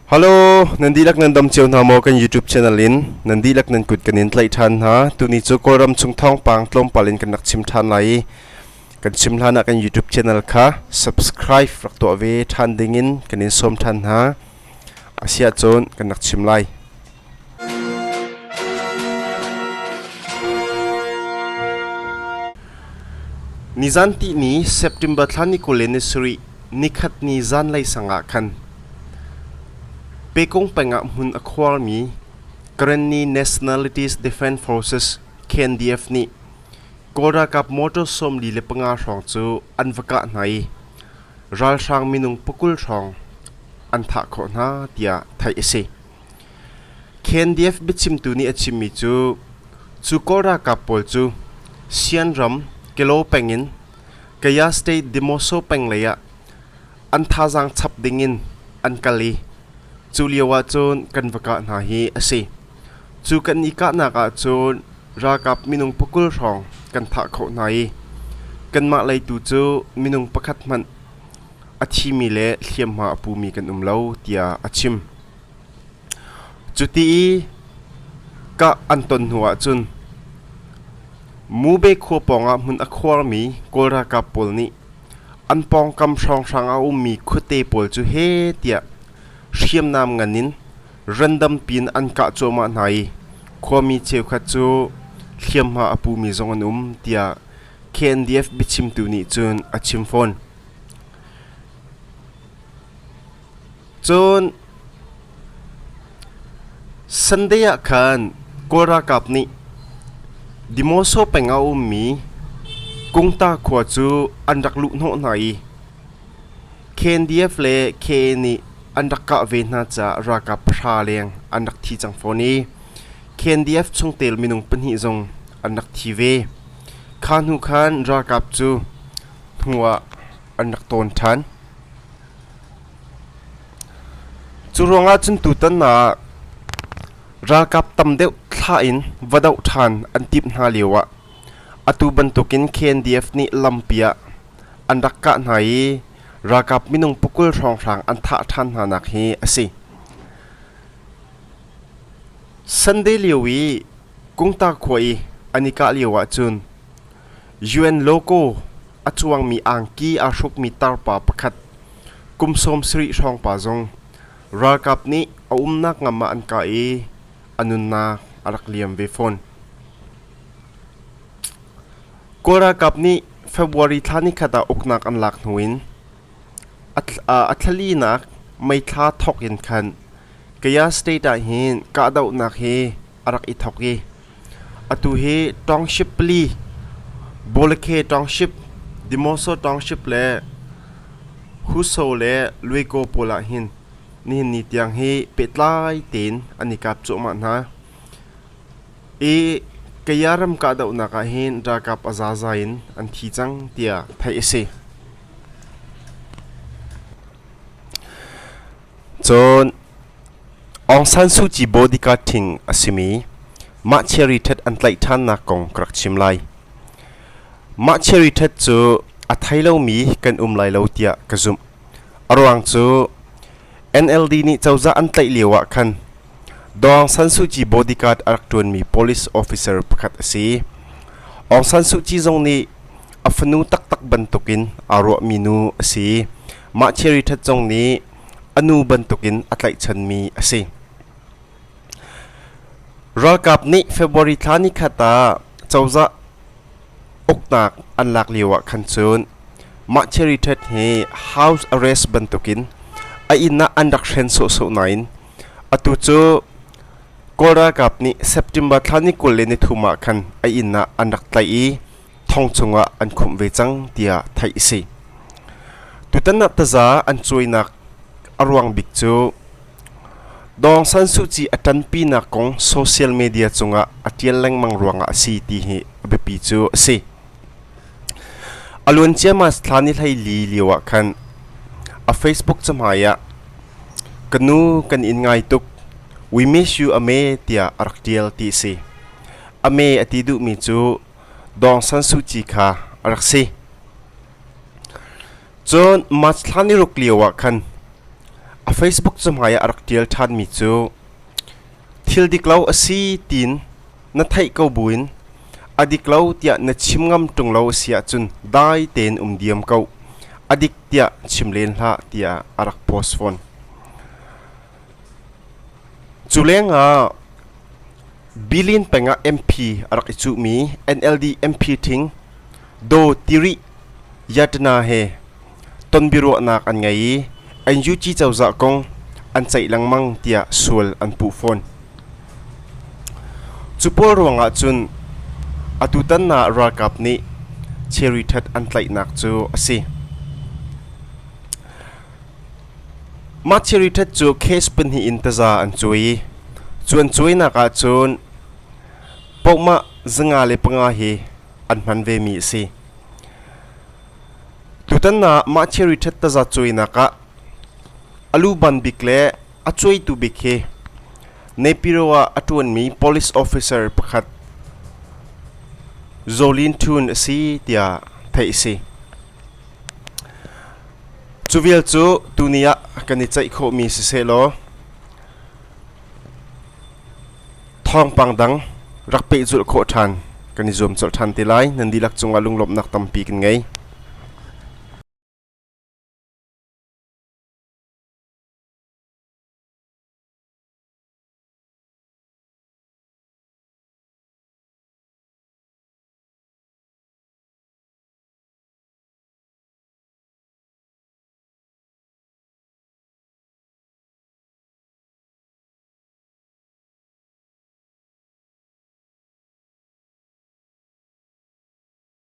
Hello, nan dihlak nan dam cio hna maw kan YouTube channel in nan dihlak nan kut kan in tlaih ṭhan hna. Tuni cu Kawlram chung thawngpang tlawmpal in kan rak chim ṭhan lai i kan chim hlan ah kan YouTube channel kha subscribe rak tuah ve ṭhan ding in kan in sawm ṭhan hna. Asiahcun kan rak chim lai. Nizan tihni September thla ni 27 nikhat ni zanlei sang ah khan Pekung peng ah hmun a khuarmi Karenni Nationalities Defence Forces KNDF nih Kawl ralkap motor 45 hrawng cu an va kah hna i ralhrang minung pakul hrawng an thah khawh hna tiah theih a si. KNDF biachimtu nih a chimmi cu cu Kawl ralkap pawl cu Sian ram Kelaw peng in Kaya State Demoso peng lei ah an thazaang chap dingin an kal i cu lio ahcun kan va kah hna hi a si. Cu kan i kahnak ahcun ralkap minung pakul hrawng kan thah khawh hna i kanmah lei tu cu minung pakhat hmanh a thimi le hliamhma a pumi kan um lo tiah a chim. Cuti i kah an ton hnu ahcun Mube khua pawngah hmun a khuarmi Kawl ralkap pawl nih an pawngkam hrawnghrang a ummi khuate pawl cu heh tiah hriamnam ngan in randam piin an kah cuahmah hna i khuami cheukhat cu hliamhma a pumi zong an um tiah KNDF biachimtu nih cun a chim fawn. Cun Sunday ah khan Kawl ralkap nih Demoso peng ah a ummi Kungta khua cu an rak luhhnawh hna i KNDF le KA nih an rak kah ve hna caah ralkap pahra leng an rak thi cang fawn i KNDF chungtel minung pahnih zong an rak thi ve. Kha hnu khan ralkap cu hnu ah an rak tawn ṭhan. Cu ruangah cun tutan ah ralkap tam deuh thlah in va doh ṭhan an timh hna lioah atu bantukin KNDF nih lampi ah an rak kah hna i ralkap minung pakul hrawnghrang an thah ṭhan hna nak hi a si. Sunday lio i Kungta khua i an i kah lio ahcun UN logo a cuangmi angki aa hrukmi tarpa pakhat kum 70 hrawng pa zong ralkap nih a umnak ngam ah an kah i a nunnak a rak liam ve fawn. Kawl ralkap nih February thla nikhat ah uknak an lak hnu in a thlalinak May thla thawk in khan Kaya State ah hin kahdohnak hi a rak i thawk i atu hi township pali Bawlakhe Township, Demoso Township le Huso le Lueko pawl ah hin nihin ni tiang hi pehtlai tein an i kap cuahmah hna. I Kaya ram kahdohnak ah hin ralkap a zaza in an thi cang tiah theih a si. Cun Aung San Suu Kyi bodyguard ṭhing a simi mah Cherry That an tlaih ṭhannak kong ka rak chim lai. Mah Cherry That cu a thei lomi kan um lai lo tiah ka zumh. A ruang cu NLD nih cozah an tlaih lio ah khan Daw Aung San Suu Kyi bodyguard a rak ṭuanmi police officer pakhat a si. Aung San Suu Kyi zong nih a fanu taktak bantukin aa ruahmi nu a si. Mah Cherry That zong nih a nu bantukin a tlaihchanmi a si. Ralkap nih February thla nikhat ah cozah uknak an lak lio ah khan cun mah Cherry That hi house arrest bantukin a inn ah an rak hren sawhsawh nain atu cu Kawl ralkap nih September thla ni 23 ah khan a inn ah an rak tlaih i thong chungah an khumh ve cang tiah theih a si. Tutan ah taza an cuainak a ruang bik cu Daw Aung San Suu Kyi a ṭanpinak kong social media cungah a ṭial lengmang ruangah a si ti hi a biapi cu a si. A luancia March thla ni 14 lio ah khan a Facebook cahmai ah ka nu kan in ngai tuk we miss you ame tiah a rak ṭial ti a si. Ame a ti duhmi cu Daw Aung San Suu Kyi kha a rak si. Cun March thla ni ruk lio ah khan A Facebook cahmai ah a rak ṭial ṭhanmi cu thil dik lo a si tiin na theih ko buin a dik lo tiah na chim ngam ṭung lo a si ahcun dai tein um diam ko. A dik tiah chim len hlah tiah a rak post fawn. Cu lengah Bilin peng ah MP a rak i cuhmi NLD MP ṭhing Daw Tiri Yatana he tonbiaruahnak an ngei i NUG cozah kong an ceih lengmang tiah sual an puh fawn. Cu pawl ruangah cun atutan ah ralkap nih Cherry That an tlaihnak cu a si. Mah Cherry That cu case pahnih in taza an cuai i cu an cuainak ahcun pohmah 505 hi an hman vemi a si. Tutan ah mah Cherry That taza cuainak ah a luban bik le a cuaitu bik hi Naypyidaw ah a ṭuanmi police officer pakhat Zaw Lin Htun a si tiah theih a si. Cu vial cu tuni ah kan i ceih khawhmi sisehlaw thawngpang dang rak pehzulh khawh ṭhan kan i zuam colh ṭhan te lai. Nan dihlak cungah lunglawmhnak tampi kan ngei.